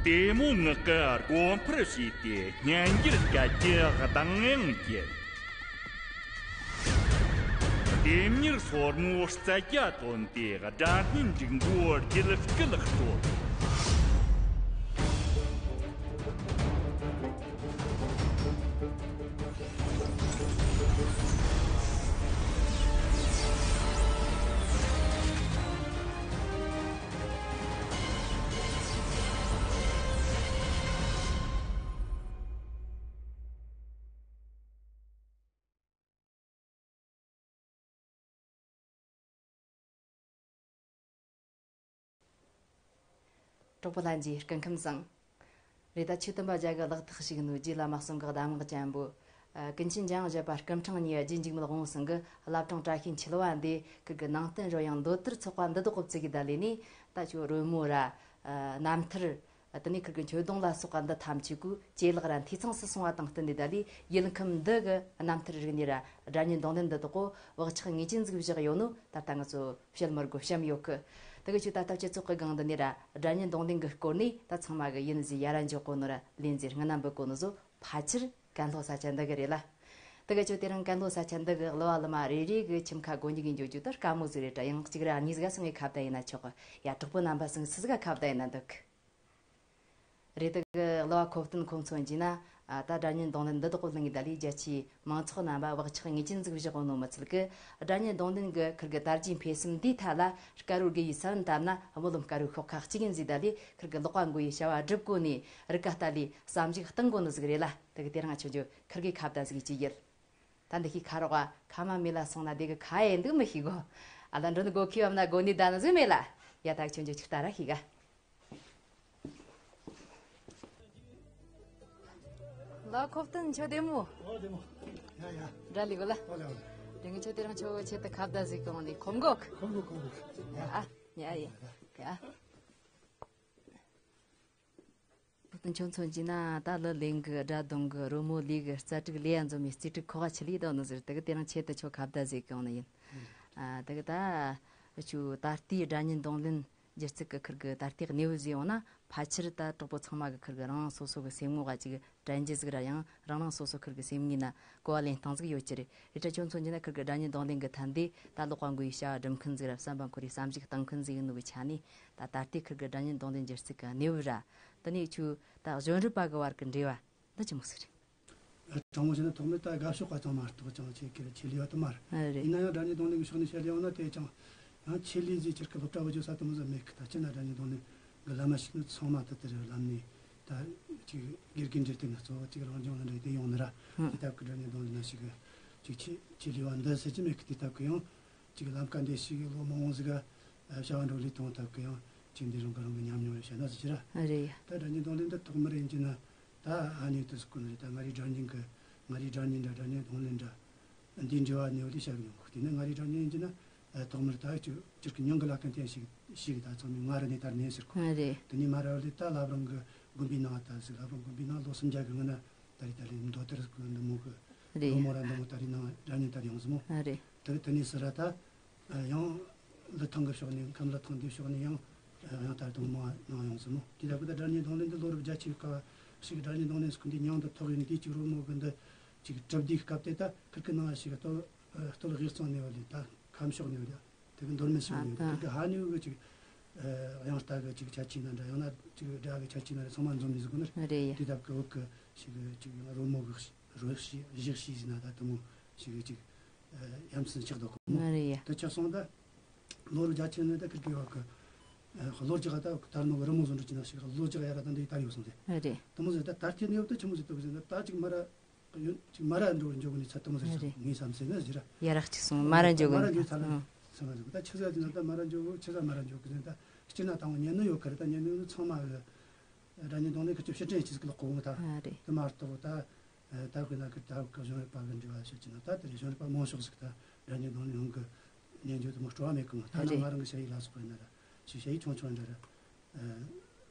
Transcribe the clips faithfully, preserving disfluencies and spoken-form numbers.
ལྟད་མོ་ངག་གི་སྒོ་འཕར་ཕྱེས་ཏེ་སྙན་འགྱུར་སྐད་ཀྱི་གདངས་དབྱངས་བསྐྱེད། ལྟེམ་ཉེར་སོར་མོའི་རྩལ་རྒྱ་བཏོན་ཏེ་སྒྲ་སྙན་འབྲུག་མགོའི་རྒྱུད་སྐུད་དཀྲོལ། གྲོགས་པོ་ལྷན་རྒྱས་སྐུ་ཁམས་བཟང་། རེད་ད། ཆོས་སྟོན་པ་རྒྱ་གི་ལག་ཐག་ཞིག་ནུ་རྗེ་བླ་མ་གསུང་གི་གདམས་ངག་ཅན་པོ། ཨ། ཀུན་མཁྱེན་འཇམ་དབྱངས་བཞད་པ་སྐུ་ཕྲེང་གཉིས་རྗེ་འཇིགས་མེད་དབང་པོ་ཚང་གི་བླ་བྲང་བཀྲ་ཤིས་འཁྱིལ་བ་འདི་ཁུར་གི་ནང་བསྟན་རོལ་དབྱངས་མདོ་དར་ཚོགས་པ་འདི་དག་གོ་བརྩི་གི་ད་ལས་ནི་ད་ཆོ་རོལ་མོ་ར། ཨ། རྣམ་ཐར། དེ་ནས་ཁུར་གི་མཆོད་སྡོང་ལ་སོགས་པ་འདི་ཐམས་ཅད་ཀུ་ཇེ་ལེགས་ར་འཐུས་ཚང་སུ་སོང་བ་དང་བསྟུན་ཏེ་ད་ལས་ཡུལ་ཁམས་འདི་གི་རྣམ་ཐར་རིག་གནས་ར་སྒྲ་སྙན་རྡུང་ལེན་འདི་དག་གོ་བག་ཆགས་ངེས་ཅན་ཟིག་བཞག་ཡོད་ནོ་ད་ལྟ་ང་ཚོ་བཤད་མི་དགོས་བཤམས་ཡོད་གི། དེ་གི་ཆུ་ད་ལྟ་སྤྱི་ཚོགས་ཀྱི་སྒང་འདི་ནས་ར་སྒྲ་སྙན་རྡུང་ལེན་གི་སྐོར་ནས་ད་ཚང་མ་གི་ཡིན་ཟི་ཡ་ར་འཇོག་གོ་ནོ་ར་ལེན་ཟི་སྔ་ན་འབུད་གོ་ནོ་ཟོ་ཕལ་ཆེར་ཀན་ལྷོ་ས་ཆ་འདི་གི་རེད་ལ། དེ་གི་ཆུ་དེ་རིང་ཀན་ལྷོ་ས་ཆ་འདི་གི་གླུ་བ་གླུ་མ་རེ་རེ་གི་ཁྱིམ་ཁ་སྒོ་འགྱིག་གི་འཇོག་རྒྱུ་ད་དཀའ་མོ་ཟིག་རེད་དྲ། ཡང་གཅིག་ར་གཉིས་ཟིག་ག་སང་གི་ཁ་བརྡ་ཡིན་ན་ཆོག་གི། ཡ་གྲོགས་པོ་རྣམ་པ་སང་སུ་ཟིག་ག་ཁ་བརྡ་ཡིན་ན་འདུག་གི། རེད་དེ་གི་གླུ་བ་ཁོ་བསྟན་ཁོ་མཚོན་གྱིས་ན། ཨ། ད་སྒྲ་སྙན་རྡུང་ལེན་འདི་དག་གོ་ལེན་གི་ད་ལས་རྒྱ་ཆེའི་མང་ཚོགས་རྣམ་པ་བག་ཆགས་ངེས་ཅན་ཟིག་བཞག་གོ་ནོ་མི་ཚད་གི། སྒྲ་སྙན་རྡུང་ལེན་གི་ཁུར་གི་དར་རྒྱས་འཕེལ་སེམས་འདིའི་ཐད་ལ་དཀར་བོ་དགེ་བའི་ས་བོན་བཏབ་ན་སྨོན་ལམ་དཀར་བོའི་ཤོག་ཁ་གཅིག་ཡིན་ཟིག་ད་ལས་ཁུར་གི་ལག་པ་མགོ་ཡི་བྱ་བ་སྒྲུབ་གོ་ནས་རིག་ག་ལྟ་ལས་བསམ་གཞིག་བཏང་གོ་ནི་ཟིག་རེད་ལ། དེ་གི་དེ་རིང་ཆོ་འཇོ་ཁུར་གི་ཁ་བརྡ་ཟིག་ཅི་ཡིན། ད་འདི་ཤི་ཁ་རོག་ག་ཁ་མ་མེ་ལ་སོང་ན་དེ་གི་ཁ་ཡེ་འདུག་མི་ཤི་གོ། ཨ་ལ་འགྲོ་ནི་གོ་ཁི་བམ་ན་གོ་ནི་ད་ནི་ཟིག་མེ་ལ། ཡ་ད་ཆོ་འཇོ་ཆིག་ལྟ་ར་ཤི་ག། ལ་ཁོ་བསྟན་ཆོ་བདེ་མོ། ཨོ་བདེ་མོ། ཡ་ཡ། འདྲ་ལི་གོ་ལ། ཨོ་ལ་ཨོ་ལ། དེ་ངི་ཆོ་དེ་རང་ཆོ་ཆེ་ད་ཁ་བརྡ་ཟིག་གོང་ནི་ཁོམ་གོ། ཁོམ་གོ་ཁོམ་གོ། ཡ། ཨ། ཡ་ཡ། ཡ། ཁོ་བསྟན་ཆོ་མཚོན་གྱིས་ན་ད་ལི་ལེན་གི་སྒྲ་རྡུང་གི་རོལ་མོ་ལས་གི་རྩལ་སྤྲུག་ལས་ཡ་འཛོམས་མི་རྩིས་སྤྲུག་ཁོ་ག་ཆི་ལི་དོ་ནི་ཟེར་དེ་གི་དེ་རང་ཆེ་ད་ཆོ་ཁ་བརྡ་ཟིག་གོང་ནི་ཡིན། ཨ། དེ་གི་ད་ཆུ་ད་ལྟའི་སྒྲ་སྙན་རྡུང་ལེན་སྒྱུ་རྩལ་གི་ཁུར་གི་ད་ལྟའི་གནས་བབ་ཟིག་ཡོང་ན་ཕལ་ཆེར་ད་གྲོགས་པོ་ཚང་མ་གི་ཁུར་གི་རང་རང་སོ་སོ་གི་སེམས་ངོ་ག་ཅིག་དྲན་རྒྱུ་ཟིག་ར་ཡང་རང་རང་སོ་སོ་ཁུར་གི་སེམས་ངོས་ན་གོ་བ་ལེན་སྟངས་ཟིག་ཡོད་ཀྱི་རེད། རེད་དྲ་ཁྱོད་མཚོན་གྱི་ན་ཁུར་གི་སྒྲ་སྙན་རྡུང་ལེན་གི་ཐད་འདི་ད་ལོག་པ་མགོ་ཡི་བྱ་བ་སྒྲུབ་མཁན་ཟིག་ར་བསམ་པ་འཁོར་རེ་བསམ་གཞིག་བཏང་མཁན་ཟིག་ཡིན་ནོ་གི་ཆ་ནས་ད་ད་ལྟའི་ཁུར་གི་སྒྲ་སྙན་རྡུང་ལེན་སྒྱུ་རྩལ་གི་གནས་བབ་ར་དེ་ནས་ཆུ་ད་གཞོན་རབས་པ་གི་བར་གི་འབྲེལ་བ་འདི་ཅི་མོ་ཟིག་རེད། དྲང་མོ་བཤད་ན་ཐོག་མར་ད་དགའ་ཕྱོགས་པ་ཚང་མ་གཏོགས་ཅང་ཆེ་ཁེ་ཆེ་ལས་ཡོད་དུ་མ་རེད། ཨ་རེད། ཡིན་ན་ཡང་སྒྲ་སྙན་རྡུང་ལེན་གི་ཕྱོགས་ནས་བཤད་ལས་ཡོང་ན་དེ་ཅང་ཡང་ཆེ་ལས་ཟིག་ཅིག་གི་སློབ་གྲྭ་བ་བརྗོད་ས་དུ་མོ་ཟིག་མེད་གི། ད་ཅི་ན་སྒྲ་སྙན་རྡུང་ལེན་གི་བླ་མ་ཞིག་ནི་ཚང་མ་དུ་དེ་རེད་བླ་མ་ནི་ད་ཅིག་དགེ་རྒན་འདྲེ་དེ་ན་གཙོ་བོ་ཅིག་རང་སྦྱོང་ལ་འདྲེ་དེ་ཡོང་ནི་ར། ཧུམ། དེ་ལྟ་བུ་གི་སྒྲ་སྙན་རྡུང་ལེན་ན་ཞིག་གི་ཅིག་ཆེ་ཆེ་ལས་བ་འདི་ཟེར་གྱི་མེད་གི། དེ་ལྟ་བུ་གི་ཡང་ཅིག་ལམ་ཀ་འདི་ཞིག་ལོ་མང་བོ་ཟིག་ག་བྱ་བ་འགྲོ་ལས་ཐོང་ཐབས་ཀྱི་ཡང་ཅིག་འདི་རང་གི་རང་གི་ཉམས་མྱོང་རེ་བཤད་ན་ཟེར་གྱི་ར། རེད། ད་སྒྲ་སྙན་རྡུང་ལེན་འདི་ཐོག་མར་ཡིན་གྱི་ན་ད་ཨ་ནི་དུ་སྐུ་ནི་རེད། ད་ང་རི་སྒྲ་སྙན་གི་ང་རི་སྒྲ་སྙན་འདྲ་སྒྲ་སྙན་རྡུང་ལེན་འདྲ་འདི་འབྲེལ་བ་ནི་འོ་དེ་བྱ་གི་ཡོང་གི། དེ་ནི་ང་རི་སྒྲ་སྙན་ཡིན་གྱི་ན་ཐོག་མར་ད་ཅིག་ཅིག་གི་ཉང་གི་ལ་ཀན་ཐེན་ཞིག་ཞིག་ད་ཚང་མས་ང་ར་ནས་དར་ནས་ཟེར་གོ། རེད། དེ་ནས་མ་ར་བ་ལས་ད་ལབ་རང་གི་དགོན་པའི་ནང་ད་ཟིག་ལབ་རང་དགོན་པའི་ནང་ལོ་སུམ་བརྒྱ་གི་སྔོན་ན་ད་རི་ད་རི་མདོ་དར་གི་འདི་མོ་གི་རེད། ལོ་མོ་ར་འདི་མོ་ད་རི་ནང་སྒྲ་སྙན་དར་ཡོང་ཟིག་མོ། རེད། དེ་གི་དེ་ནས་ཟེར་ར་ད། ཡང་ལི་ཐང་གི་ཕྱོགས་ནས་ཁམས་ལི་ཐང་འདིའི་ཕྱོགས་ནས་ཡང་ཡང་ད་དུང་མ་ནང་ཡོང་ཟིན་མོ། དེ་ལྟ་བུ་ད་སྒྲ་སྙན་རྡུང་ལེན་འདི་ལོ་རབས་བརྒྱད་ཅུའི་སྐབས་ཤིག་སྒྲ་སྙན་རྡུང་ལེན་ཟེར་གོ་འདི་མྱིང་འདི་ཐོགས་ཡོད་འདི་ཅིག་རོལ་མོ་གི་འདི་ཅིག་གྲུབ་འདིའི་སྐབས་དེ་ད་ཁིར་ཁི་ནང་ཞིག་སྟོད་སྟོད་དབུས་གཙང་ནས་བ་ལས་ད་ཁམས་ཕྱོགས་ནས་བ་ལས་དེ་གི་མདོ་སྨད་ཞིག་ནས་བ་ལས་ཁིར་ཁི་ཧ་ནུ་གི་ཅིག་དབྱངས་རྟ་གི་ཅིག་ཁྱད་ཆོས་ན་འདྲ་ཡང་ན་ཅིག་སྒྲ་གི་ཁྱད་ཆོས་ན་རེ་ཚང་མ་འཛོམས་ནས་ཟིག་གོ་ནི་རེད། དེ་ལྟ་བུ་གི་བོད་གི་ཞིག་ཅིག་རོལ་མོ་གི་རོལ་གཞས་གཞས་ཟིན་ན་ད་དུ་མོ་ཞིག་ཅིག་ཡ་མཚན་ཆགས་འདུག་གོ། ང་རེད་ཡ། དེ་ཆགས་སོང་ད། ལོ་རུ་རྒྱ་ཆེ་ནས་ད་ཁིར་གི་བ་གི་ལོ་རྒྱག་ད་དར་ནོ་གི་རི་མོ་བཟོ་འདྲ་ཅི་ན་ཞིག་ལོ་རྒྱག་ཡ་ར་ད་འདི་དར་ཡོད་སོང་དེ། རེད། དེ་མོ་ཟེར་ད་དར་ཐེ་ནས་ཡོད་ད་ཆི་མོ་ཟེར་ད་གི་ཟེར་ད་ད་ཅིག་མ་ར་ཡོད་ཅིག་མ་ར་འགྲོ་འགྲོ་གི་ནས་ཚ་དེ་མོ་ཟེར་ངའི་བསམ་ཚེ་ན་ཟེར་ར། ཡ་ར་གཅིག་སོང་མ་ར་འགྲོ་གི་མ་ར་འགྲོ་ཚ་ལ་སོང་ད་ཆི་ཟེར་ཅི་ན་ད་མ་ར་འགྲོ་གི་ཆི་ཟེར་མ་ར་འགྲོ་གི་ཟེར་ད་སྤྱིར་ན་དང་ཉན་ནི་ཡོད་གི་རེད། ད་ཉན་ནི་ཚང་མ་གི་སྒྲ་སྙན་རྡུང་ལེན་གི་ཅིག་ཕྱིར་དྲན་ཅིག་གི་ལོག་གོ་ང་ད། རེད། དེ་མ་གཏོགས་ད། ད་དཔེར་ན་ཁི་ད་གི་གཞོན་རིག་པ་གི་འབྲེལ་བ་བྱེད་ཀྱི་ན་ད་དེ་རེད། གཞོན་རིག་པ་མང་ཤོས་ཟིག་ད་སྒྲ་སྙན་རྡུང་ལེན་ཡོང་གི་ཉན་རྒྱུ་དེ་མོ་སྤྲོ་བ་མེད་གི་མ། ད་ན་རེད། ང་རང་གི་ཞ་ཡི་ལ་སོགས་པ་ཡིན་ན་ར་ཞིག་ཞ་ཡི་ཆུང་ཆུང་འདྲ་ར།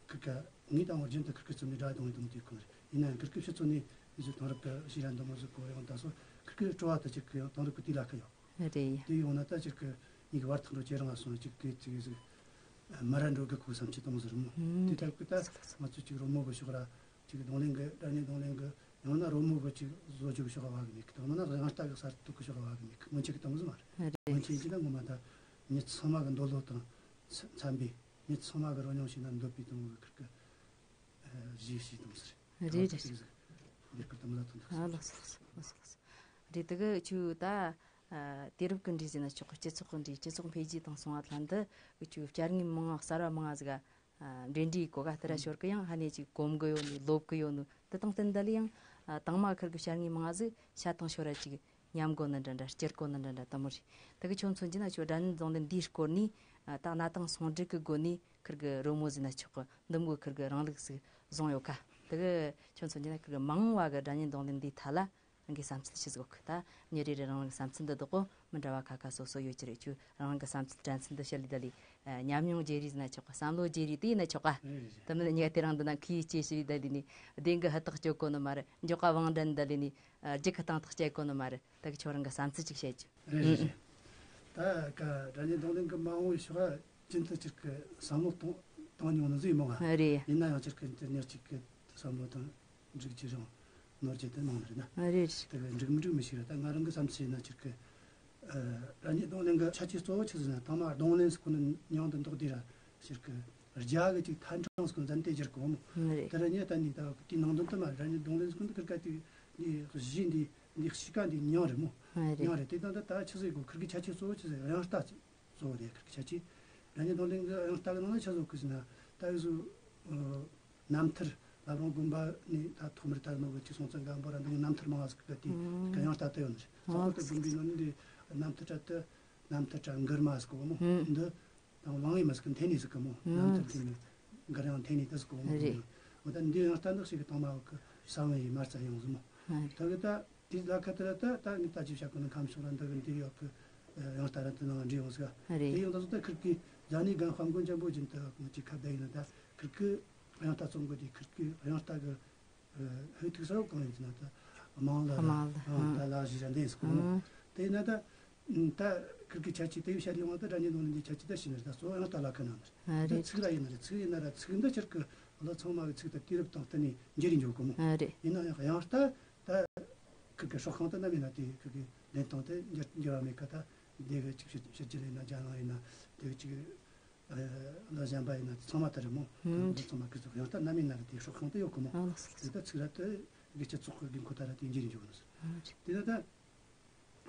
ཁི་ཀ་ངས་ད་ངོ་རྒྱུན་དུ་ཁིར་ཁི་ཚོ་ནས་སྒྲ་རྡུང་ཡིན་དུ་མོ་དུས་གོ་རེད། ཡིན་ན་ཡང་ཁིར་ཁི་ཕྱི་ཚོ་ནས་ཡིན་ཚོ་དེང་རབས་གི་ཞིག་ར་འདི་མོ་ཟིག་གོ་ཡོང་ད་སོ་ཁིར་ཁི་སྤྲོ་བ་དུ་ཅིག་གི་ཡང་དེང་རབས་གི་དུས་ལ་ཁི་ཡོང་། རེད། དེ་ཡོང་ན་ད་ཅིག་གི་ཉིག་བར་ཐག་འགྲོ་ཅེ་རང་ལ་སོང་ཅིག་གི་ཅིག་ཟིག་མི་ར་འགྲོ་གི་ཁུག་བསམ་ཅི་གཏོང་ཟེར་མོ། ཨུམ། དེ་ལྟ་བུ་ད་ང་ཚོ་ཅིག་རོལ་མོ་གི་ཕྱོགས་ར་ཅིག་རྡུང་ལེན་གི་སྒྲ་སྙན་རྡུང་ལེན་གི་ཡང་ན་རོལ་མོ་གི་ཅིག་བཟོ་རྒྱུ་གི་ཕྱོགས་བ་གི་མེད་གི། དང་ན་དབྱངས་རྟ་གི་གསར་གཏོད་གི་ཕྱོགས་བ་གི་མེད་གི། སྔོན་ཆད་གི་གཏོང་ཟེར་མ་རེད། རེད། སྔོན་ཆད་ཅི་ན་ངོ་མ་ད་མི་ཚང་མ་གི་འདོད་བློ་དང་འཚམ་པའི། མི་ཚང་མ་གི་རོལ་མྱོང་བྱས་ན་འདོད་པའི་དང་བོ་གི་ཁུར་གི་གཞས་ཤིག་དང་ཟེར། རེད་རེད། ངེས་པར་དུ་མི་ལ་ཐོན་ཐུབ། ཨ་ལགས་སོ་ལགས་སོ་ལགས་སོ། རེད། དེ་གི་ཆུ་ད་ཨ་དུས་རབས་ཀྱི་འགྲོས་ཟེར་ན་ཆོག་གི། སྤྱི་ཚོགས་ཀྱི་འགྲོས། སྤྱི་ཚོགས་འཕེལ་རྒྱས་དང་སོང་བ་ལྷན་དུ་ཆུ་བསྐྱར་དངོས་མང་ང་གསར་བ་མང་ང་ཟིག་ག་ཨ་འབྲེལ་འདྲིས་གོ་ག་ལྟར་ཤོར་གི། ཡང་ཧ་ནས་ཅིག་གོམས་གི་ཡོད་ནི། ལོབས་གི་ཡོད་ནི། དེ་དང་བསྟུན་ད་ལི་ཡང་ཨ་དང་མ་ཁུར་གི་བསྐྱར་དངོས་མང་ང་ཟིག་ཤ་དང་ཤོ་ར་ཅིག་མཉམ་དགོས་ནི་འདྲ་འདྲ། སྐྱུར་དགོས་ནི་འདྲ་འདྲ་དེ་མོ་རེད། དེ་གི་ཁྱོད་མཚོན་གྱི་ན་ཆོ་སྒྲ་སྙན་རྡུང་ལེན་འདིའི་སྐོར་ནས་ཨ་ད་གནའ་དེང་ཟུང་འབྲེལ་གི་སྒོ་ནས་ཁུར་གི་རོལ་མོ་ཟེར་ན་ཆོག་གི། འདི་མོ་ཁུར་གི་རང་ལུགས་ཟིག་བཟུང་ཡོད་ཀ། དེ་གི་ཁྱོད་མཚོན་གྱི་ན་ཁུར་གི་མ་འོངས་བ་གི་སྒྲ་སྙན་རྡུང་ལེན་འདིའི་ཐད་ལ་རང་གི་བསམ་ཚུལ་ཆི་ཟིག་ཡོད་གི། ད་མྱི་རེ་རེ་རང་རང་གི་བསམ་ཚུལ་འདི་དག་གོ་མི་འདྲ་བ་ཁ་ཁ་སོ་སོ་ཡོད་ཀྱི་རེད། ཁྱོད་རང་གི་བསམ་ཚུལ་དྲན་ཚུལ་འདི་བཤད་ལི་ད་ལི་ཨ་ཉམས་མྱོང་བརྗེ་རེས་ཟེར་ན་ཆོག་ག། བསམ་བློ་བརྗེ་རེས་དེ་ཡིན་ན་ཆོག་ག། རེད་རེད། དེ་མིན་ཉི་ག་དེ་རིང་འདི་ན་ཁོས་ཅི་ཞིག་ད་ལི་ནི་བདེན་གི་ཧུར་ཐག་གཅོད་གོ་ནི་མ་རེད། མགྱོགས་པ་དབང་འདྲེན་ད་ལི་ནི་ཨ་རྒྱུག་གི་ཏང་ཏག་བྱེད་གོ་ནི་མ་རེད། ད་གི་ཁྱོད་རང་གི་བསམ་ཚུལ་ཅིག་བཤད་རྒྱུ། རེད་རེད་རེད། ད་ག་སྒྲ་སྙན་རྡུང་ལེན་གི་མ་འོངས་པའི་ཕྱོགས་རྒྱུན་དུ་ཅིག་གི་བསམ་བློ་གཏོང་གཏོང་མྱོང་ནི་ཟིག་མོ་ག། རེད། ཡིན་ན་ཡང་ཅིག་གི་འདི་ཉག་ཅིག་གི་བསམ་བློ་དང་འགྲིག་རྒྱུ་རང་ནོར་རྒྱུ་དེ་མང་ནི་རེད་ན། རེད། དེ་གི་འགྲིག་མི་འགྲིག་མི་ཤེས་ར། ད་ང་རང་གི་བསམ་ཚུལ་ཡིན་ན་ཅིག་གི་ཨ་སྒྲ་སྙན་རྡུང་ལེན་གི་ཁྱད་ཆོས་གཙོ་བོ་ཆི་ཟེར་ན། དང་མ་རྡུང་ལེན་ཟེར་གོ་ནི་མྱིང་དུ་འདོགས་དེ་ར་ཅིག་གི་རྒྱ་གི་ཅིག་ཐན་ཀྲང་ཟེར་གོ་ནི་ཙན་དན་གྱི་རེད་གོ་མོ། རེད། དེ་ར་ཉེ་ད་ནི་ད་དེའི་ནང་དོན་དུ་མ་སྒྲ་སྙན་རྡུང་ལེན་ཟེར་གོ་ནི་ཁུར་ག་དེ་ནི་གཞི་འདི་འདི་གཤིས་ཀ་འདི་མྱིང་རེད་མོ། རེད། མྱིང་རེད། དེ་དང་ད་ད་ཆི་ཟེར་གོ། ཁུར་གི་ཁྱད་ཆོས་གཙོ་བོ་ཆི་ཟེར། དབྱངས་རྟ་གཙོ་བོ་རེད། ཁུར་གི་ཁྱད་ཆོས། སྒྲ་སྙན་རྡུང་ལེན་གི་དབྱངས་རྟ་གི་ནང་ན་ཆི་བཟོ་གི་ཟེར་ན། ད་ཡོད་སུ་རྣམ་ཐར་བླ་བྲང་དགོན་པ་ནས་ད་ཐོག་མར་དར་ནོ་གི་ཅིག་སྲོང་བཙན་སྒམ་པོ་ར་འདི་རྣམ་ཐར་མང་ང་ཟིག་གི་དེ་གི་དབྱངས་རྟ་དུ་ཡོད་ནི་རེད། ཨོ། སོག་པོ་དེ་དགོན་པའི་ནང་ནས་འདི་རྣམ་ཐར་ར་དུ་རྣམ་ཐར་ར་མགུར་མ་ཟིག་གོ་མོ། ཨུམ། འདི་དང་དབང་ཡིག་མ་ཟིག་གི་འཐེན་ནས་ཟིག་གི་མོ། ཨུམ། རྣམ་ཐར་འཐེན་ནས་མགུར་ཡང་འཐེན་ནས་དུ་ཟིག་གོ་མོ། རེད། འོ་ད་འདི་ཡང་རྟ་འདི་ཞིག་གི་དང་མ་བ་གི་ས་བོན་ཡིན་མ་རྩ་ཡོང་ཟིག་མོ། ཨ། ད་གི་ད་དེ་ལ་ཁ་ཐི་ར་ད་ད་ངས་ད་ཅི་བྱ་གོ་ནི། ཁམས་ཕྱོགས་ར་འདི་གི་འདི་ཡོད་གི་ཨ་དབྱངས་རྟ་ར་འདི་ནང་འདྲེས་ཡོང་ཟིག། རེད། དེ་ཡང་ད་སོ་ད་ཁུར་གི་ཡ་ནི་གན་དཔལ་མགོན་ཆེན་པོ་རྒྱུན་དུ་ངོ་ཅི་ཁ་བརྡ་ཡིན་ན། ད་ཁུར་གི་དབྱངས་རྟ་རྩོམ་གི་དེ་ཁུར་གི་དབྱངས་རྟ་གི་ཨ་ཧུད་ཐུག་ས་བོ་གང་ཡིན་ཟེར་ན། ད་དམངས་ལ་ར་དམངས་ལ། ཨ་ཨ་ད་ལ་ཞིག་ར་འདེན་ཟིག་གོ་མོ། ཨ། དེ་ཡིན་ན་ད་ད་ཁུར་གི་ཁྱད་ཆོས་དེ་ཡོད་ཤར་ཡོང་བ། ད་སྒྲ་སྙན་རྡུང་ལེན་གྱི་ཁྱད་ཆོས་ད་ཤེས་ནི་རེད། ད་གཙོ་བོ་དབྱངས་རྟ་ལ་ཁ་ན་ནི་རེད། ཨ་འདི་རེད། ཚིག་ར་ཡིན་ནི་རེད། ཚིག་ཡིན་ན་ར་ཚིག་འདི་ཕྱིར་གི་བློ་ཚང་མ་གི་ཚིག་ད་དུས་རབས་དང་བསྟུན་ནས་འགྱུར་རེ་འགྱུར་གོ་མོ། ཨ་རེད། ཡིན་ན་ཡང་དབྱངས་རྟ་ད་ཁུར་གི་སྲོག་ཤིང་དེ་ནམ་ཡིན་ན་དེ་ཁུར་གི་ལེན་སྟངས་དེ་འགྱུར་འགྱུར་བ་མེད་ཀ། ད་དེ་གི་ཅིག་ཕྱི་ཕྱི་རྒྱལ་ཡིན་ན་རྒྱ་ནག་ཡིན་ན་དེ་གི་ཅིག་ཨ་ལ་གཞན་པ་ཡིན་ན་ཚང་མ་ལྟར་རེད་མོ། ཨང་། འདི་ཚང་མ་ཀི་ཚོགས་ཡང་ལྟར་རྣམ་སྨིན་ན་རེ་དེ་སྲོག་ཤིང་དུ་ཡོད་གི་མོ། ཨང་། ལགས་སོ། དེ་ལྟར་ཚིག་ར་དེ་གི་སྤྱི་ཚོགས་ཀྱི་དགོས་མཁོ་ལྟར་ར་དེ་འགྱུར་འགྱུར་ནོ་ཟེར། ཨང་། དེ་ན་ད་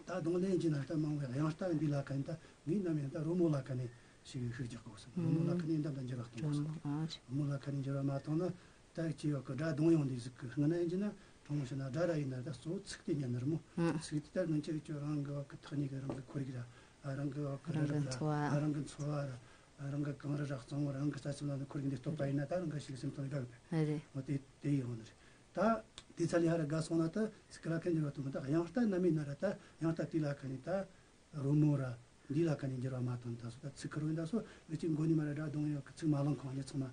ད་རྡུང་ལེན་གྱི་ན་ད་མང་བའི་དབྱངས་རྟ་འདི་ལ་ཁ་ནི་ད་ངའི་རྣམ་སྨིན་ད་རོལ་མོ་ལ་ཁ་ནི་ཞིག་ཤུགས་རྒྱག་དགོས་ཟེར། རོལ་མོ་ལ་ཁ་ནི་འདམ་དང་འགྱུར་བ་གཏོང་དགོས་ཟེར། ཨང་། རོལ་མོ་ལ་ཁ་ནི་འགྱུར་བ་མ་བཏང་ན། ད་ཅི་ཡོད་གི་སྒྲ་རྡུང་ཡོང་དུས་ཟིག་གི་སྔ་ན་ཡིན་གྱི་ན་དྲང་མོ་བཤད་ན་སྒྲ་ར་ཡིན་ན་ད་གཙོ་བོ་ཚིག་དེ་ཉན་ནི་རེད་མོ། ཨང་། ཚིག་དེ་ད་སྔོན་ཆད་ཀྱི་ཁྱོད་རང་གི་བ་གི་ཐག་ཉེ་གི་རང་གི་ཁོར་ཡུག་ར། ཨ་རང་གི་བ་གི་རི་རབ་ར། རང་གི་འཚོ་བ། ཨ་རང་གི་འཚོ་བ་ར། ཨ་རང་གི་གངས་རི་ར་གཙང་བོ་ར་རང་གི་རྩ་ཁྲིམས་ལ་ནི་ཁོར་ཡུག་འདི་སྟོབས་པ་ཡིན་ན་ད་རང་གི་ཤེས་སེམས་དང་དགའ་གི། ཨ་རེད། འོ་དེ་དེ་ཡོང་ནི་རེད། ད་དེ་ཚ་ལས་ཧ་ར་དགའ་སོང་ན་ད་ཚིག་གི་ལ་ཁ་འགྱུར་བ་གཏོང་གི། ད་དབྱངས་རྟ་རྣམ་སྨིན་ན་ར་ད་དབྱངས་རྟ་དེ་ལ་ཁ་ནི་ད། རོལ་མོ་ར་འདི་ལ་ཁ་ནས་འགྱུར་བ་མ་བཏང་། ད་སོ་ད་ཚིག་ཁུར་བོ་ད་སོ་ཨུ་ཅི་མགོ་ནས་མ་ར་སྒྲ་རྡུང་ཡོད་གི་ཚིག་མ་ལོན་གོང་ངས་ཚང་མ་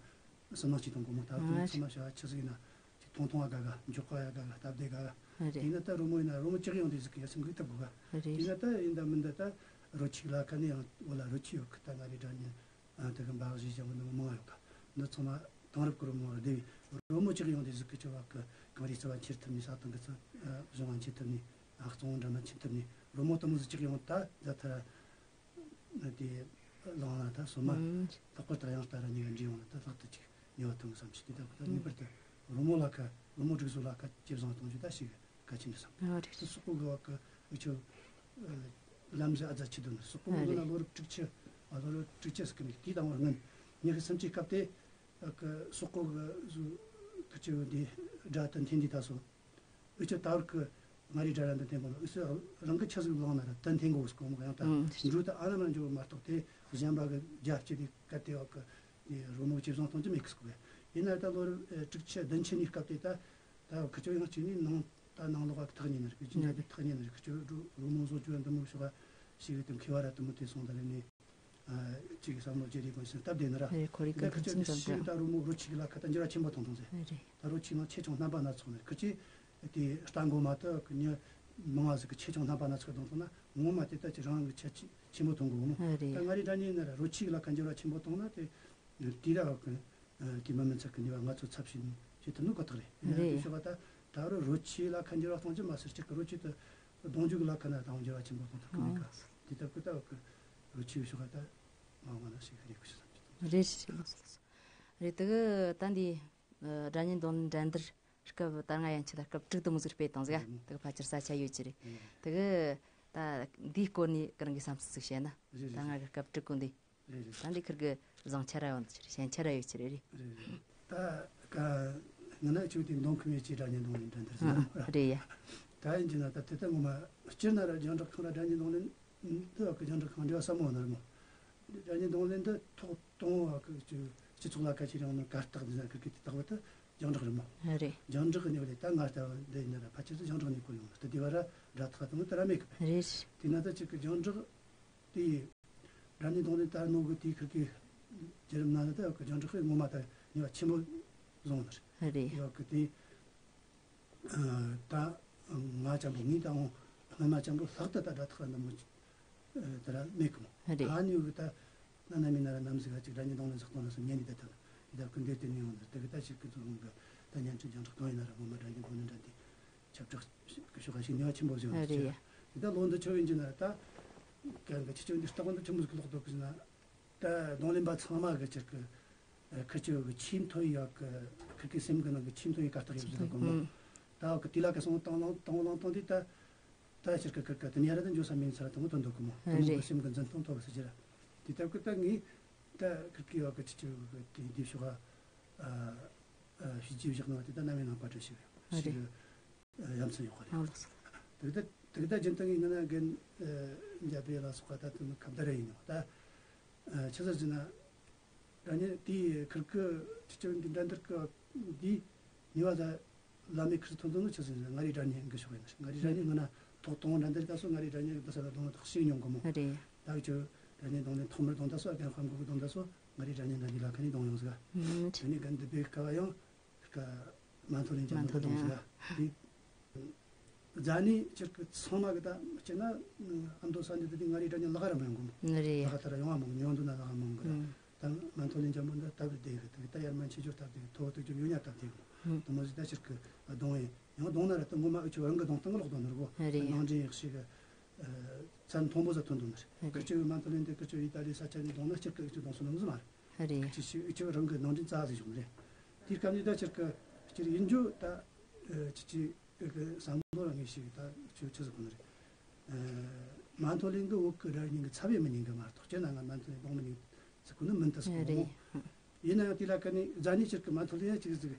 བསམ་བློ་ཅིག་གཏོང་དགོས་མོ། ད་ཨུ་ཚང་མ་བྱ་བ་ཆི་ཟིག་ཡིན་ན་ཅིག་ཐུང་ཐུང་བ་དགའ་ག། མགྱོགས་པ་ཡ་དགའ་ག། སྟབས་བདེ་དགའ་ག། རེད། དེ་ན་ད་རོལ་མོ་ཡིན་ན་རོལ་མོ་ལྕགས་ཡོང་དུས་ཟིག་གི་ཡ་སེམས་འགུལ་ཐུབ་དགོས་ག། རེད། དེ་ན་ད་ཡིན་ད་མིན་ད་ད་རོལ་ཆིག་ལ་ཁ་ནས་ཡང་འོ་ལ་རོལ་ཆིག་ཡོད་གི། ད་ང་རེ་སྒྲ་སྙན་ཨ་དེ་གི་འབའ་གཞས་བྱ་བ་འདི་མང་ཡོད་ག། འདི་ཚང་མ་དེང་རབས་ཀྱི་རོལ་མོ་ར་སྡེ་བའི་རོལ་མོ་ལྕགས་ཡོང་དུས་ཟིག་གི་ཆེ་བ་གི་གངས་རིའི་རྩེ་བ་འཁྱེར་ཐུབ་ནས། ས་དང་གི་ཚ་གཞུང་བ་འཁྱེར་ཐུབ་ནས། ཨ་གཙང་བོ་འགྲམ་ལ་འཁྱེར་ཐུབ་ནས། རོལ་མོ་དེ་མོ་ཟིག་ལྕགས་ཡོང་ད་ཛ་ཐ་ར་དེ་ལངས་ན་ད་སོ་མ་ཨང་། ལྷག་པར་དུ་དབྱངས་རྟ་ར་གཉིས་ཀ་འདྲེས་ཡོང་ན་ད་ལྷག་ཏུ་ཅིག་ཉེ་བ་ཐོན་གི་བསམ་ཞིག་དེ་ད་ཁོ་ད་ངེས་པར་དུ་རོལ་མོ་ལ་ཁ་རོལ་མོ་སྒྲིག་བཟོ་ལ་ཁ་ཇེ་བཟང་གཏོང་རྒྱུ་ད་ཞིག་གལ་ཆེན་དུ་བསམ། ཨ་རེད། དེ་སོག་པོ་གི་བ་གི་འུ་ཆོ་ལམ་ཟེ་ཨ་ཛ་ཆི་དུ་ནི་སོག་པོ་གི་ཨ་ན་རེད། ལོ་རབས་དྲུག་ཅུ། ཨ་ལོ་རབས་དྲུག་ཅུ་ཟིག་གི་ནི་དེའི་དང་བར་སྔོན་ཉི་ཤུ་སུམ་ཅུའི་སྐབས་དེ་གི་སོག་པོ་གི་ཟུ་ཁ་ཆེ་བོ་འདི་སྒྲ་དུ་འཐེན་འདི་ད་སོ། འུ་ཆོ་ད་བར་གི་མངའ་རིས་སྒྲ་ར་འདི་འཐེན་པ་ལ་འུ་ཆོ་རང་གི་ཆ་ཟིག་ལངས་ན་ར་དུ་འཐེན་དགོས་སྐོར་མོ་ཡང་ད་ཨང་། འགྲོ་ད་ཨ་ན་མ་འགྲོ་མ་གཏོགས་དེ་གཞན་པ་གི་རྒྱ་སྐྱེད་དེ་གལ་ཏེ་བ་གི་རོལ་མོ་ཇེ་བཟང་གཏོང་རྒྱུ་མེད་གི་སྐོར་ཡིན་ན། ད་ལོ་རབས་དྲུག་ཅུ་བདུན་ཅུ་གཉིས་སྐབས་དེ་ད་ད་ཁི་ཆོ་ཡང་གཅིག་ནི་ནང་ད་ནང་ལོགས་བ་གི་ཐག་ཉེ་ནི་རེད། གི་ཅི་འདྲ་དེ་ཐག་ཉེ་ནི་རེད། ཁི་ཆོ་རོལ་མོ་བཟོ་རྒྱུ་འདི་མོ་ཤོག་ཤིག་གི་དེ་མཁས་བ་ར་དུ་མོ་དེ་སོང་ད་རེ་ནི། ཨ་གཅིག་གི་བསམ་བློ་བརྗེ་རེས་དགོས་ཟེར་སྟབས་བདེ་ནི་ར། རེད། ཁོར་ཡུག་ད་གི་ཁ་ཆོས་ཁྲིམས་ཀྱི་ཙམ་ཤིག་ད་རུ་མོ་རུ་ཆིག་ལ་ཁ་ད་འགྱུར་བ་ཆེན་པོ་གཏོང་གཏོང་ཟེར། རེད། ད་རུ་ཆིག་ནང་ཆེ་ཆུང་རྣམ་པ་སྣ་ཚོགས་ནི་རེད། ཁི་ཆོས་དེ་རྟ་མགོ་མ་ད་གི་ཉི་མང་བ་ཟིག་གི་ཆེ་ཆུང་རྣམ་པ་སྣ་ཚོགས་གཏོང་གཏོང་ན་ ངོ་མ་དེ་ལྟ་ཅི་རང་གི་ཁྱད་ཆོས་ཆེན་པོ་མཐོང་གི་འོང་མོ། ཨ་རེད། ད་ང་རའི་སྒྲ་སྙན་ན་ར་རོ་ཆས་ལ་ཁ་འགྱུར་བ་ཆེན་པོ་བཏང་ན་དེ་དེ་ར་བ་གི་དེ་མི་མི་ཚད་གི་ནུས་པ་ང་ཚོ་ཚབ་བྱེད་བྱེད་ཐུབ་ནི་ཁོ་ཐག་རེད། ཨ་རེད། དེ་ཤོག་ད་ད་རུ་རོ་ཆས་ལ་ཁ་འགྱུར་བ་གཏོང་རྒྱུ་མ་ཟད་སྤྱིར་གི་རོ་ཆས་དེ་གདུང་རྒྱུད་ལ་ཁ་ན་དང་འགྱུར་བ་ཆེན་པོ་གཏོང་ཐུབ་གི་མེད་ཀ། ཨ། དེ་ལྟ་བུ་ད་བ་གི་རོ་ཆས་ཤོག་ད་མ་འོངས་ན་ཞིག་རེད་གི་ཞིག་བསམ་གྱི་འདུག། རེད་རེད། རེད་དེ་གི་ད་འདི་སྒྲ་སྙན་རྡུང་ལེན་འགྲན་བསྡུར་སྐབས་ད་སྔ་ཡན་ཆད་ལ་སྐབས་དྲུག་ཏུ་མོ་ཟིག་སྤེལ་བཏང་ཟིག་ཨ། དེ་གི་ཕལ་ཆེར་ས་ཆ་ཡོད་ཀྱི་རེད། དེ་གི་ད་འདིའི་སྐོར་ནས་རང་གི་བསམ་ཚུལ་ཟིག་བཤད་ན། རེད་རེད། ད་སྔ་གི་སྐབས་དྲུག་གོ་འདི་རེད་རེད། ད་འདི་ཁིར་གི་བཟང་ཆ་ར་ཡོད་ཀྱི་རེད། ཞན་ཆ་ར་ཡོད་ཀྱི་རེད། རེད་རེད། ད་ག་ང་ན་ཆུ་དེ་འདོན་ཁུ་མེད་ཀྱི་སྒྲ་སྙན་རྡུང་ལེན་འགྲན་བསྡུར་ཟེར་ན། རེད་ཡ། ད་ཡིན་གྱི་ན་ད་དེ་ལྟ་ངོ་མ་སྤྱིར་ན་ར་རྒྱང་བསྒྲགས་ཁང་ར་སྒྲ་སྙན་རྡུང་ལེན་འདི་བ་གི་རྒྱང་བསྒྲགས་ཁང་འབྲེལ་བ་ཟབ་མོ་ནར་མོ། སྒྲ་སྙན་རྡུང་ལེན་འདི་ཐོག་དང་བ་གི་སྤྱི་ཚོགས་ལ་ཁ་ཆེ་རིང་ནང་གར་སྟེགས་འདི་ན་ཁིར་གི་དེ་ལྟ་བུ་ད། རྒྱང་བསྒྲགས་རེད་མོ། རེད། རྒྱང་བསྒྲགས་ཀྱི་གནས་བབ་ལས་ད་ང་ལྟ་བུ་འདི་ཡིན་ན་ར་ཕལ་ཆེར་དུ་རྒྱང་བསྒྲགས་ནས་གོ་ཡོང་ལ་ད་དེ་བ་ར་སྒྲ་ཐག་དང་དེ་ར་མེད་གི་པས། རེད། དེ་ན་ད་ཅིག་གི་རྒྱང་བསྒྲགས་དེ་སྒྲ་སྙན་རྡུང་ལེན་ལྟར་ནོ་གི་དེའི་ཁུར་གི་བརྒྱུད་རིམ་ན་ད་ཡོད་གི་རྒྱང་བསྒྲགས་ཀྱི་ངོ་མ་ད་ནུས་པ་ཆེན་པོ་བཟུང་ནི་རེད། རེད། ཡོད་གི་དེ་ད་ང་ཅམ་པོ་ངའི་ད་འོང་སྔ་མ་ཅམ་པོ་ལྷག་ཏུ་ད་སྒྲ་ཐག་ར་འདི་མོ་དེ་ར་མེད་གི་མོ། རེད། ཨ་ནི་གི་ད་ན་ན་མི་ན་ར་ནམ་ཟིག་ག་ཅིག་སྒྲ་སྙན་རྡུང་ལེན་ཟིག་གཏོང་ན་སོ་ཉན་ནི་ད་ད་ད་ད་ཀུན་དེ་དེ་ནི་ཡོང་ནི་དེ་གི་ད་ཞིག་གི་ཚོ་ཧོང་གི་ད་ཉན་ཁྲི་རྒྱང་བསྒྲགས་གང་ཡིན་ན་ར་ངོ་མ་སྒྲ་སྙན་རྡུང་ལེན་འདྲ་འདི་ཁྱབ་བསྒྲགས་གི་ཤོག་ཁ་ཞིག་ནུས་པ་ཆེན་པོ་བཟོས་ཡོང་ནི་རེད། ད་ལོ་འདི་ཆོ་ཡིན་གྱི་ན་ད་གན་གི་ཁྱི་ཆོ་འདི་སྟག་འདི་ཆེན་པོ་ཟིག་ལོག་འདུག་གི་ན་ད་རྡུང་ལེན་པ་ཚང་མ་གི་ཅིག་གི་ཁི་ཆོ་གི་ཆེས་མཐོ་ཡི་ཡག་གི་ཁི་གི་སེམས་གི་ནང་གི་ཆེས་མཐོ་ཡི་གར་སྟེགས་ཡོད་ཟིག་གི་མོ། ད་གི་དེ་ལ་གི་སོང་བཏང་བཏང་བཏང་བཏང་དེ་ད། ད་ཕྱིར་ཁ་ཁ་ཁ་དེ་ནས་ཡར་ད་འཇོག་ས་མིན་ཚར་དང་དོན་དུ་ཀུ་མོ་དེ་མོ་རེད། གི་སེམས་ཀྱི་འཛིན་སྟངས་ཐོབ་ཟེར་གྱི་ར། དེ་ལྟར་ཀུ་ད་ངས་ད་ཁིར་ཀི་ཡོད་གི་ཅི་ཅི་གི་དེ་འདི་ཤོག་ཨ་ཨ་ཤི་ཅི་བཞག་ན་དེ་ད་ན་མེ་ནང་པ་ཏྲ་ཞིག་ཨ་ཞིག་རེད། ཡ་མཚན་ཡོད་གི་རེད། ཨ་ལགས་སོ། དེ་ད་དེ་ད་རྒྱུན་དུ་ངས་ན་ན་རྒན་འཇའ་པེ་ལ་སོགས་པ་ད་དེ་མི་ཁ་བརྡ་ར་ཡིན་ནོ་ད། ཆི་ཟེར་ཟེར་ན། ད་ནི་དེའི་ཁིར་ཀི་ཕྱི་ཕྱོགས་འདི་འགྲན་བསྡུར་གི་འདི་ནུས་པ་ད་བླ་མེད་ཁིར་ཐོན་ཐོན་ནི་ཆི་ཟེར་ཟེར་ང་རའི་སྒྲ་སྙན་གི་ཤོག་ཡིན་ང་རའི་སྒྲ་སྙན་ང་ན་ཐོག་གཏོང་འགྲན་བསྡུར་ད་སོ་ང་རའི་སྒྲ་སྙན་གི་ད་ས་ལ་གཏོང་ཐག་ཤིག་མྱོང་གི་མོ། རེད། ད་ཁྱོད་སྒྲ་སྙན་གཏོང་ལེན་ཐོག་མར་གཏོང་ད་སོ་རྒན་དཔའ་མགོ་གི་གཏོང་ད་སོ་ང་རའི་སྒྲ་སྙན་འདྲ་འདི་ལ་ཁ་ནས་གཏོང་ཡོང་ཟིག་ཨ་ནི་གན་འདི་པའི་སྐབས་ཡང་ཀ་མ་མཐོ་ལེན་ཅང་མ་མཐོ་ལེན་ཟིག་ཨ། འདི་རྫ་ནི་ཅིག་གི་ཚང་མ་གི་ད་སྤྱིར་ན་ཨ་མདོ་ས་འདི་དེ་ང་རའི་སྒྲ་སྙན་ལག་ར་མ་ཡོང་གི་མོ། རེད། ལག་ད་ར་ཡོང་བ་མང་གི་ཡོང་འདུག་ན་ལག་མང་གི་ར། ད་མ་མཐོ་ལེན་ཅང་མོ་འདི་སྟབས་བདེ་གི་དེ་ད་ཡར་མ་ཆེ་ཆོར་སྟབས་བདེ་གི་མཐོ་བོ་དུ་ཅུ་ཡོད་ཉ་སྟབས་བདེ་གི་མོ། དུ་མོ་ཟི་ད་ཅིག་གི་གདོང་བས་ཡང་གདོང་ན་ར་ད་ངོ་མ་ཨུ་ཆུ་རང་གི་གདོང་སྟངས་གི་ལོག་གདོང་ནི་རེད་གོ། རེད། ནང་འདྲེན་ཡག་ཤིག་གི་ཚན་མཐོན་པོ་ཟ་ཐོན་འདུག་ནི་རེད། རེད། ཁི་ཆུ་མ་མཐོ་ལེན་དེ་ཁི་ཆུ་ཨི་ཏ་ལི་ས་ཆ་ནས་གདོང་ན་སྤྱིར་གི་ཨུ་ཆུ་གདོང་སོ་ནམ་ཟི་མ་རེད། རེད། ཁི་ཆུ་ཨུ་ཆུ་རང་གི་ནང་འདྲེན་རྩ་ཟིག་བྱུང་རེད། དེའི་སྐབས་ནས་ད་སྤྱིར་གི་སྤྱིར་ཡིན་རྒྱུ་ད་ཁི་ཆུ་གི་བསམ་བློ་རང་ངེས་ཤིག་ད་ཁི་ཆུ་ཆི་ཟིག་གོ་ནི་རེད། མ་མཐོ་ལེན་གི་འོག་གི་ར་ཉིན་གི་ཚ་བའི་མི་ཉིན་གི་མ་གཏོགས་སྤྱིར་ན་ང་མ་མཐོ་ལེན་གདོང་མི་ཉིན་ཟིག་གོ་ནི་མིན་ད་ཟིག་གོ་མོ། རེད། ཡིན་ན་ཡང་དེ་ལ་ཀ་ནི་རྫ་ནི་སྤྱིར་གི་མ་མཐོ་ལེན་ཡང་ཅིག་ཟིག་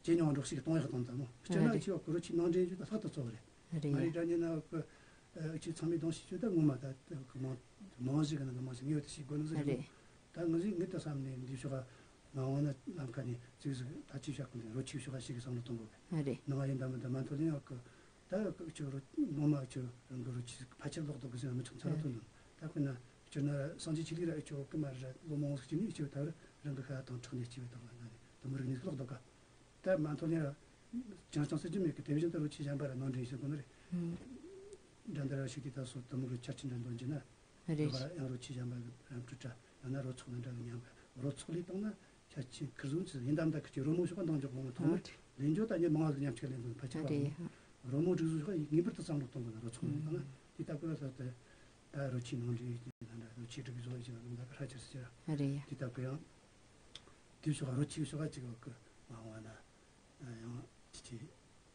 ཇེ་ཉུང་འགྲོ་ཞིག་གཏོང་ཡག་གཏོང་ད་མོ། སྤྱིར་ན་རེད། ཁྱོད་གུ་རུ་ཆེ་ནང་འདྲེན་རྒྱུ་ད་ལྷག་ཏུ་གཙོ་བོ་རེད། རེད། ང་རའི་སྒྲ་སྙན་ན་གི་ཁྱོད་ཚང་མའི་གདོང་ཞིག་ཁྱོད་ད་ངོ་མ་ད་གི་མང་མང་ཞིག་གི་ནང་གི་མང་ཞིག་ངེས་ཡོད་དུ་ཞིག་དགོས་ནི་ཟེར་རེད། རེད། ད་ངི་ཟིག་ངི་ད་བསམ་ནས་འདི་ཤོག་ག་མ་འོངས་ན་ལམ་ཁ་ནས་ཙིག་ཟིག་ད་ཅི་བཞག་གི་འདི་རོ་ཆིག་ཤོག་ག་ཞིག་གི་བསམ་བློ་གཏོང་དགོས་གི། རེད། ནང་ཡིན་ད་མི་ད་མ་མཐོ་ལེན་ཡག་གི་ད་གི་ཁྱོད་རོ་ངོ་མ་ཁྱོད་རང་གི་རོ་ཆིག་ཕལ་ཆེར་ལོག་འདུག་གི་ཟེར་ན་མི་ཆུང་ཚ་ལ་ཐོན་འདུག་ད་དཔེར་ན་སྤྱིར་ན་སངས་རྒྱས་ཆོས་ལུགས་ར་ཨེ་ཆོག་གི་མ་རེད། ལོ་མང་ཟིག་ཅིག་ནས་ཨེ་ཆོག་ད་རང་གི་ཤ་དང་ཁྲག་ནས་སྐྱེས་པའི་དང་ལ་ན་ནས་དུ་མི་རིགས་ནས་ལོག་འདུག་ག། ད་མ་མཐོ་ལེན་ར་ཅང་ཅང་སྲིད་ཀྱི་མེད་གི། དེ་བཞིན་དུ་རོ་ཆིག་གཞན་པ་ར་ནང་འདྲེན་བྱེད་དགོས་ནི་རེད། ཨུམ། འདྲ་འདྲ་ར་ཞིག་དེ་ད་སོ་དུ་མི་རུ་ཆར་ཆེན་འདྲ་འདོན་གྱི་ན། རེད། དེ་བ་ཡང་རོ་ཆིག་གཞན་པ་གི་རམ་ཁྲུ་ཏྲ་ཡང་ན་རོ་ཚོགས་ནི་འདྲ་གི་མཉམ་པ་རོ་ཚོགས་ལས་བཏང་ན་ཆ་ཆེན་ཁིར་བཟུང་ཚུལ་ཡིན་དམ་ད་ཁི་ཆོ་རོ་མོ་ཤོག་ག་འདང་འཇོག་གོང་ཐོག་ནི་ལེན་འཇོག་ད་ཉི་མང་ཟིག་མཉམ་ཆིག་ལེན་དགོས་ཕལ་ཆེར་བ་རེད། རོ་མོ་སྒྲིག་བཟོ་ཤོག་ངེས་པར་དུ་བསམ་བློ་གཏོང་དགོས་ན་རོ་ཚོགས་ནི་བཏང་ན་དེ་ལྟ་བུ་ལ་ཟེར་ཏེ། ད་རོ་ཆིག་ནང་འདྲེན་ཡོད་ཀྱི་ན་འདྲ་རོ་ཆིག་སྒྲིག་བཟོ་ཡོད་ཀྱི་ན་འདྲ་ཧྲ་ཆེར་ཟེར། རེད། དེ་ལྟ་བུ་ཡང་དེ་ཤོག་རོ་ཆིག་ཤོག་གཅིག་གི་མ་འོངས་ན་ཡང་ཅི་ཅི་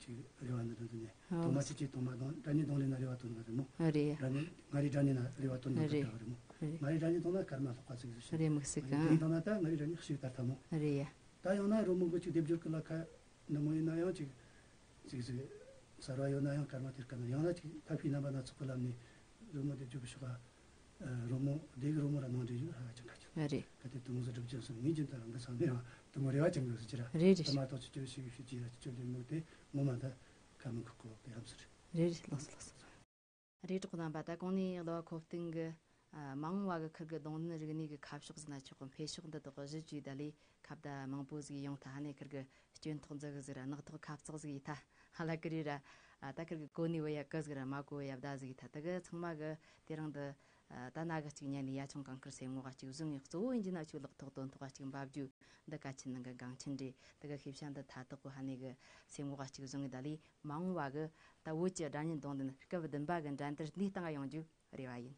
ཅི་རེ་བ་འདི་འདྲ་འདི་ནས་ཨོ། དང་མ་ཅི་ཅི་དང་མ་དང་སྒྲ་སྙན་གདོང་ལེན་ན་རེ་བ་དོན་འདྲ་རེད་མོ། རེད། སྒྲ་སྙན་ང་རའི་སྒྲ་སྙན་ན་རེ་བ་དོན་འདྲ་རེད། འདྲ་རེད་མོ། རེད། ང་རའི་སྒྲ་སྙན་དང་ན་སྐར་མ་ལྷག་པ་ཟིག་ཟིག་ཤོག་རེད་མོ་ཟིག་ག། དེ་དང་ན་ད་ང་རའི་སྒྲ་སྙན་ཞིག་ལྟར་ཐལ་མོ། རེད་ཡ། ད་ཡང་ན་རོ་མོ་གི་ཅིག་སྡེབ་སྦྱོར་གི་ལ་ཁ་འདི་མོ་ཡིན་ན་ཡང་ཅིག་ཅིག་ཟིག་གསར་བ་ཡོད་ན་ཡང་སྐར་མ་དེར་ཀ་ན་ཡང་ན་ཅིག་ཐབས་ཤེས་རྣམ་པ་སྣ་ཚོགས་ཀྱི་ལམ་ནས་རོལ་མོ་དེ་བརྗོད་པའི་ཤོག་ཨ། རོལ་མོ་དེ་གི་རོལ་མོ་ར་ནང་འདྲེན་ཡོད་ཧ་ཅང་ཁ་ཆེ། རེད། ག་དེ་དུང་ཟི་སྒྲུབ་ཅན་སོང་ངེད་ཀྱི་ད་རང་གི་བསམ་ནས་ཡང་དུང་རེ་བ་ཅན་གི་ཟི་ཅི་ར། རེད་རེད། དུ་མ་ཐག་ཆུ་ཅོ་ཤི་གི་ཤི་ཅི་ར་ཅི་ཅོ་ལེ་མོ་དེ་ངོ་མ་ད་ཁ་མི་ཁུག་གོ་གི་ཡམ་སི་རེད། རེད་རེད། ལགས་སོ་ལགས་སོ། རེད། གྲོགས་རྣམ་པ། ད་གོང་ནས་གླུ་བ་ཁོ་སྟེང་གི་ ཨ། མ་འོངས་བ་གི་ཁིར་གི་རྡུང་ལེན་རིག་གནས་གི་ཁ་ཕྱོགས་ཟེར་ན་ཆོག་གི། འཕེལ་ཕྱོགས་འདི་དག་གི་གཞི་བཅོས་ད་ལས་ཁ་བརྡ་མང་པོ་ཟིག་ཡོང་ཐལ། ཧ་ནས་ཁིར་གི་སྐྱོན་ཐོག་འཛུགས་གི་ཟིག་ར། ནག་ཐོག་ཁ་བཙག་ཟིག་ཡིན་ཐལ། ཧ་ལ་ཀི་རི་ར། ཨ། ད་ཁིར་གི་གོ་ནི་བོ་ཡ་ཀི་ཟིག་ར། མ་གོ་བོ་ཡ་བརྡ་ཟིག་ཡིན་ཐལ། ད་གི་ཚང་མ་གི་དེ་རིང་འདི། ཨ། ད་ན་གི་གཅིག་ཉན་ནས་ཡ་ཆུང་གང་ཁིར་སེམས་ངོ་ག་གཅིག་བཟུང་ངས། གཙོ་བོ་ཡིན་གྱི་ན་ཆུ་ལག་ཐོག་དོན་ཐོག་ག་གཅིག་འབབ་རྒྱུ་འདི་གལ་ཆེན་ནང་གི་འགངས་ཆེན་རེད། ད་གི་ཤེས་བྱ་འདི་མཐའ་དག་གོ་ཧ་ནས་གི་སེམས་ངོ་ག་གཅིག་བཟུང་ངས། ད་ལས་མ་འོངས་བ་གི་ད་བོད་ཀྱི་སྒྲ་སྙན་རྡུང་ལེན་སྐབས་བདུན་པ་གི་འགྲན་བསྡུར་འདི་སྟེང་ཡོང་རྒྱུ་རེ་བ་ཡིན།